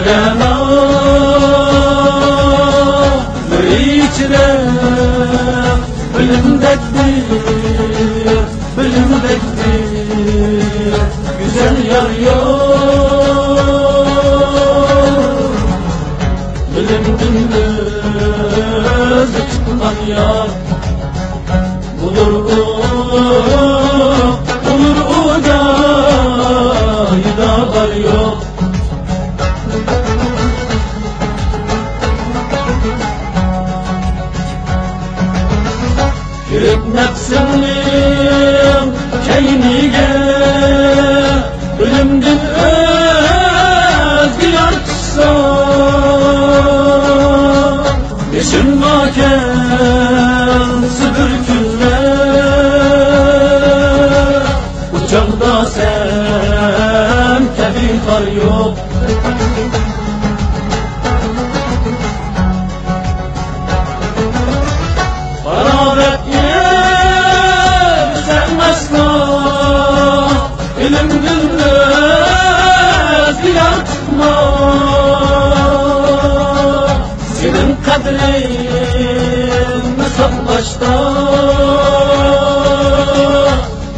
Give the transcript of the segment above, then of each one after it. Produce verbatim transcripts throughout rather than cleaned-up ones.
رەنا نۇرى ئىچىدە بىلىمدەك بىر، بىلىمدەك بىر گۈزەل يار يوق. بىلىمدىن ئۆزى چىققان يار. بولۇر ئۇ، بولۇر ئۇ جايدا بار يوق. كىرىپ نەپسىمنىڭ كەينىگە، بىلىمدىن ئۆزگە يار چىقسا، بېشىمغا كەلسە بىر كۈنلەر، ئۇ چاغدا سەن كەبى خار يوق. باراۋەر سەن ئەسلا، ئىلىمدىن ئۆزگە يار چىقما. سېنىڭ قەدرىڭنى ساقلاشتا،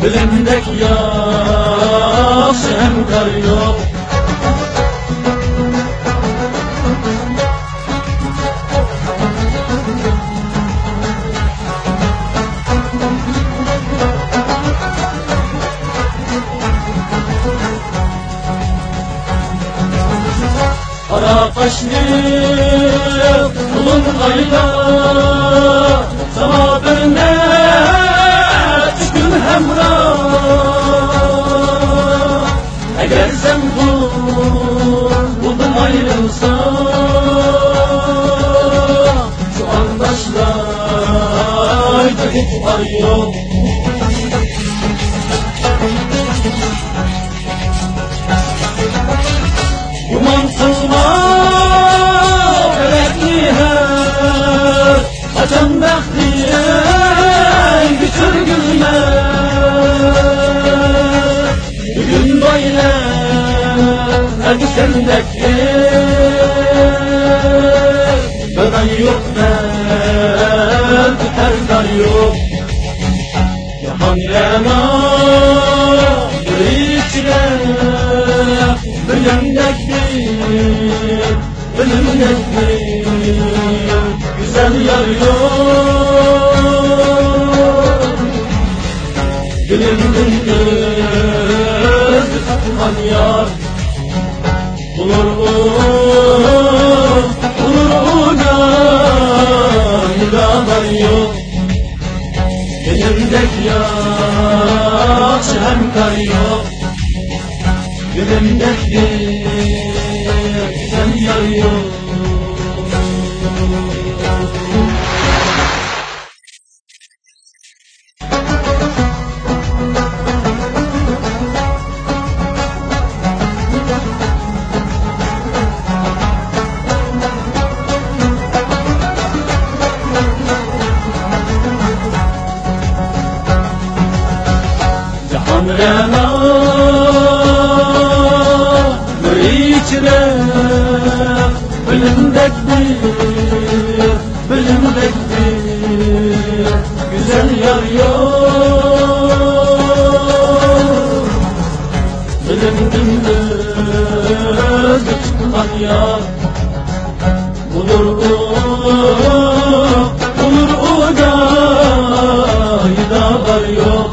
بىلىمدەك ياخشى ھەمكار يوق. قارا قاشلىق قۇلۇم ئايدا، ساڭا بىر نەچچە كۈن ھەمراھ. ئەگەر سەن بۇ، بۇدىن ئايرىلساڭ، شۇ ئاڭداشلايدۇ ھېچ ئار يوق. گۇمان قىلما پەلەكنى ھەر قاچان بەختىڭگە چۈشۈرگۈلەر. بۈگۈن بايلار ئەتىسەندەك بىر ئاي يوق، بەلكى ھەر دار يوق. جاھان رەنا بىر ئىچىدە بىلىمدەك بىر، بىلىمدەك بىر گۈزەل يار يوق. بىلىمدىن ئۆزى تاپقان يار. بولۇر ئۇ، بولۇر ئۇ جايدا بار يوق. بىلىمدەك ياخشى ھەمكار يوق. بىلىمدەك بىر گۈزەل يار يوق. جاھان رەنا نۇرى ئىچىدە بىلىمدەك بىر، بىلىمدەك بىر گۈزەل يار يوق. بىلىمدىن ئۆزى چىققان يار. بولۇر ئۇ، بولۇر ئۇ جايدا بار يوق.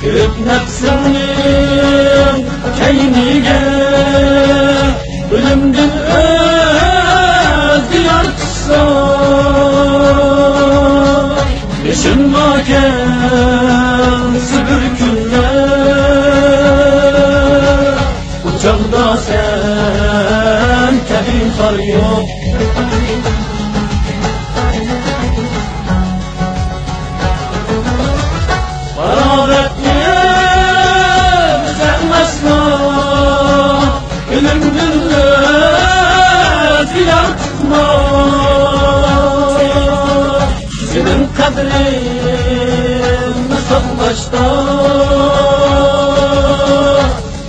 كىرىپ نەپسىمنىڭ كەينىگە، بىلىمدىن ئۆزگە يار چىقسا، بېشىمغا كەلسە بىر كۈنلەر، ئۇ چاغدا سەن كەبى خار يوق. باراۋەر سەن ئەسلا، ئىلىمدىن ئۆزگە يار چىقما. سېنىڭ قەدرىڭنى قاتناشتا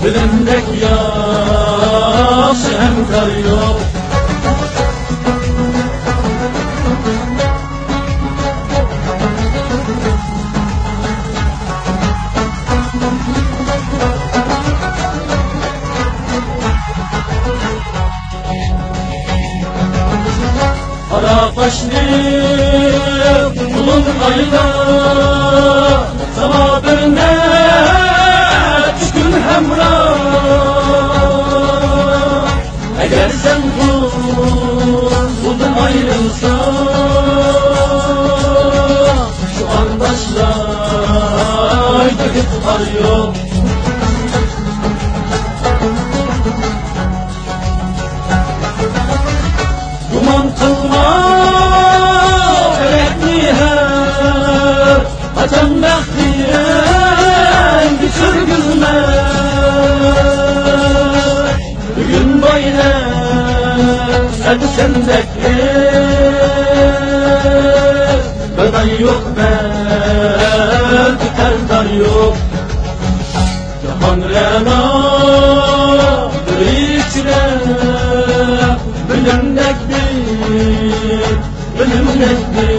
بىلىمدەك ياخشى ھەمكار يوق. قارا قاشلىق قۇلۇن ئايدا، ساڭا بىر نەچچە كۈن ھەمراھ. ئەگەر سەن بۇ يولدىن ئايرىلساڭ، شۇ قانداشلاردا ئېتىبار يوق. گۇمان قىلما، پەلەكنى ھەر قاچان بەختىڭگە چۈشۈرگۈزمە. بۈگۈن بايرام، سەن سەندەك بىر گاداي يوق، بەلكى قەرزدار يوق. جاھان رەنا بىر ئىچىدە بىلىمدەك بىر، بىلىمدەك بىر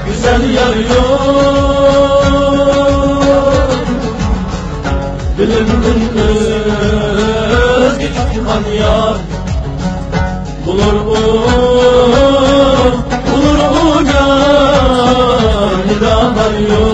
گۈزەل يار يوق. بىلىمدىن ئۆزگە چىققان يار، بولۇر ئۇ، بولۇر ئۇ جانىدا بار يوق.